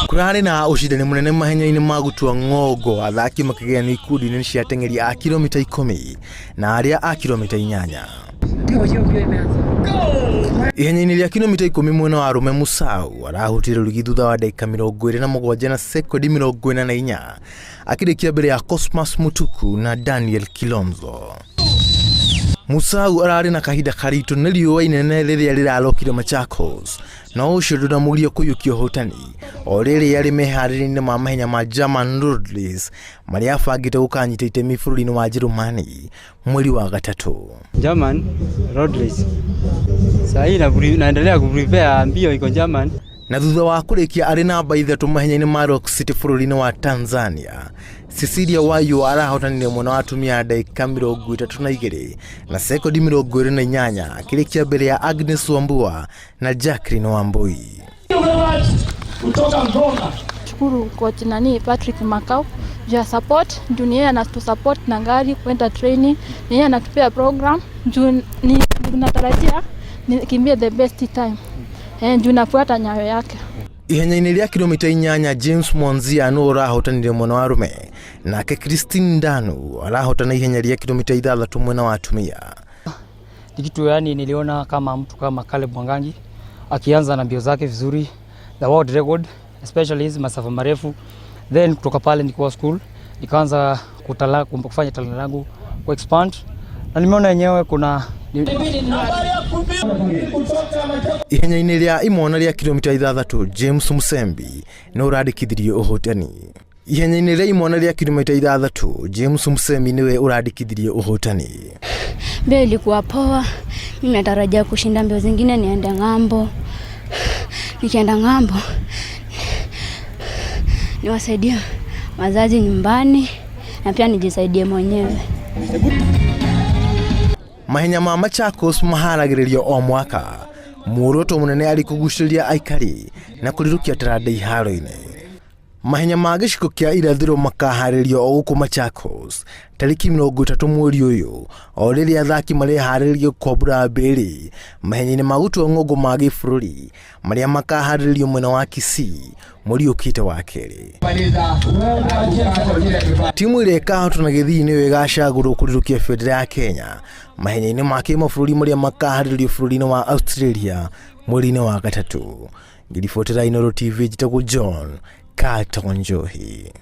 Kũrarĩ na ũcindani mũnene mahenya-inĩ ma gũtua ng'ongo, athaki makĩgĩa nĩ ikundi-inĩ cia ateng'eri a kilomita 10 na arĩa a kilomita 8. Ihenya-inĩ rĩa kilomita 10 mwena wa arũme, Musau arahutire rũrigi thutha wa ndagĩka 27 na sekondi 44, akĩrĩkia mbere ya Cosmas Mutuku na Daniel Kilonzo. Musau ararĩ na kahinda karitũ nĩ riũa inene rĩrĩa rĩrarokire Machakos, no ũcio ndũnamũgiria kũiyũkia ũhotani o rĩrĩ arĩ meharĩria-inĩ ma mahenya ma German Road Race marĩa abangĩte gũkanyita itemi bũrũri-inĩ wa Njĩrĩmani mweri wa gatatũ. German Road Race. Saa hii naendelea kuprepare mbio iko German. Na thutha wa kũrĩkia arĩ namba 3 mahenya-inĩ ma Rock City bũrũri-inĩ wa Tanzania, Cecilia Wayua arahotanire mwena wa atumia ndagĩka 32 na sekondi 28, akĩrĩkia mbere ya Agnes Wambua na Jacqueline Wambui. Shukuru coach nani Patrick Makau juu ya support, juu ni yeye anatusupport na gari kwenda training, ni yeye anatupea program juu ni natarajia nikimbie the best time, juu nafuata nyayo yake. Ihenya-inĩ rĩa kilomita 8, James Mwanzia nĩwe ũrahotanire mwena wa arũme, nake Christine Ndanu arahotana ihenya rĩa kilomita 6 mwena wa atumia. Ni kitu yani niliona kama mtu kama Caleb Mwangangi akianza na mbio zake vizuri, the world record, especially hizi masafa marefu. Then kutoka pale nikiwa school nikaanza kufanya talanta yangu ku expand na nimeona yenyewe kuna Ihenya-inĩ rĩa imwana rĩa kilomita 6, James Musembi nĩ ũrandĩkithirie ũhotani. Ihenya-inĩ rĩa imwana rĩa kilomita 6, James Musembi nĩwe ũrandĩkithirie ũhotani. Mbio ilikuwa poa. Mimi natarajia kushinda mbio zingine niende ng'ambo. Nikienda ng'ambo niwasaidie wazazi nyumbani na pia nijisaidie mwenyewe. Mahenya ma Machakos maharagĩrĩrio o mwaka, muoroto mũnene arĩ kũgucĩrĩria aikari na kũrirũkia taranda iharo-inĩ. Mahenya ma gĩcigo kĩa irathĩro makaharĩrio o gũkũ Machakos tarĩki 30 mweri ũyũ, o rĩrĩa athaki mareharĩria kwambũra mbĩrĩ mahenya-inĩ ma gũtua ng'ongo ma gĩbũrũri marĩa makaharĩrĩrio mwena wa Kisii mweri ũkĩte wa kerĩ. Timu ĩrĩa ĩkahotana gĩthii nĩyo ĩgacagũrwo kũrirũkia bendera ya Kenya mahenya-inĩ ma kĩmabũrũri marĩa makaharĩrĩrio bũrũri-inĩ wa Australia mweri-inĩ wa gatatũ. Ngĩribotera Inooro TV, njĩtagwo John Carlton Njohi.